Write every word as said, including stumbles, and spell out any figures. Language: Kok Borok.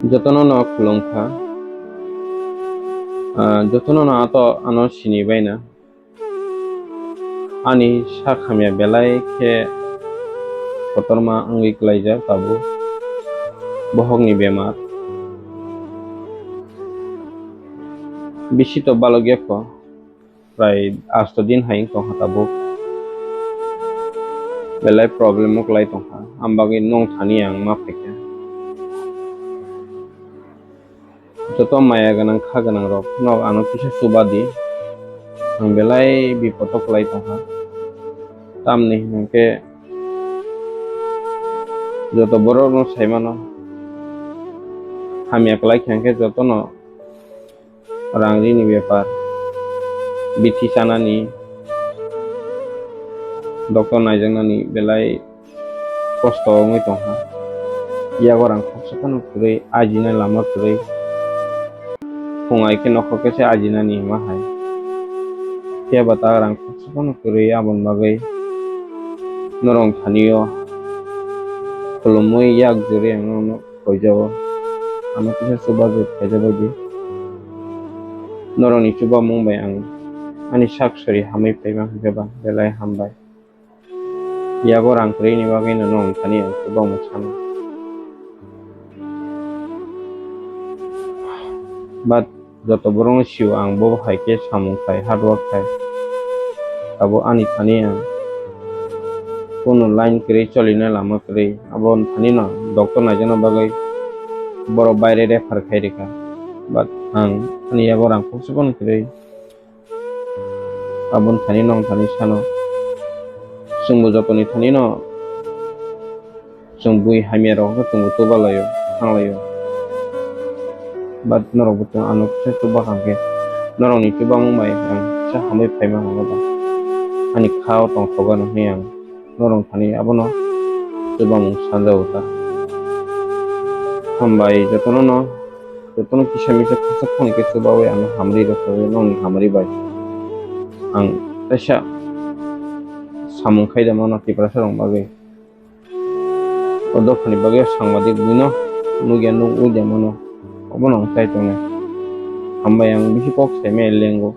Jotono no khulumkha. Ah, jotono no ato ano sini baina. Ani sak hamya belai khe kotorma wngwi klaijak tabuk. Bohokni bemar. Bisi to balok ya kho. Prai asto din hai wng tongkha tabuk. Belai problem o kwlai tongkha. Am bagwi nong thani ang ma phaikha. Joto maya gwnang kha gwnang rok no ano kisa chuba di. Ang belai bipot o kwlai tongkha. Tamni hwnkhe joto borok no sai mano. Hamya kwlai kha hwnkhe joto no rang rini bepar, bithi chanani, doctor naijaknani belai kosto wngwi tongkha. Yago rang khoksa phano kwrwi, ajina lama kwrwi. Phung ai khe nokhor khe se ajinani hima hai. Phiya ba ta rang khoksa phano kwrwi, aboni bagwi norok thani o khulumwi yak juri ang nono khoijago. Ano kisa chubachu khaijak bai di. Norokni chubamung bai ang ani sak sori hamwi phaima hwnkhe ba belai hambai. Yago rang kwrwini bagwi no nwng thani ang chubamung sano. But joto borokno sio ang bo hai khe samung khai, hard work khai. Abo ani thani ang kunu line kwrwi, cholina lama kwrwi. Abo thani no doctor naijakna bagwi borok baire refer khai rikha. But ang ani yago rang khoksa phano kwrwi. Aboni thani nong thani sano. Chwngbo jotoni thani no chwng bui hamya rok khe chwngbo chuba laio, thang laio. But norok bo chwng ano kisa chuba kha khe norokni chubamung bai ang kisa hamwi phaima hwnwi ba ani kha o tongthok gano hwnwi ang norok thani abono chubamung sanjago ta. Hambai jotono no, jotono kisa misa khoroksa khoroknwi khe chubawi ano hamri rw kha nongni hamri bai. Ang kaisa samung khai da mano Tiprasa rok bagwi. O dophani bagwi sangbadik buino nukya nuk ui da mano. Obono ang chai tongnai. Hambai ang bisi kok saimaya lengo.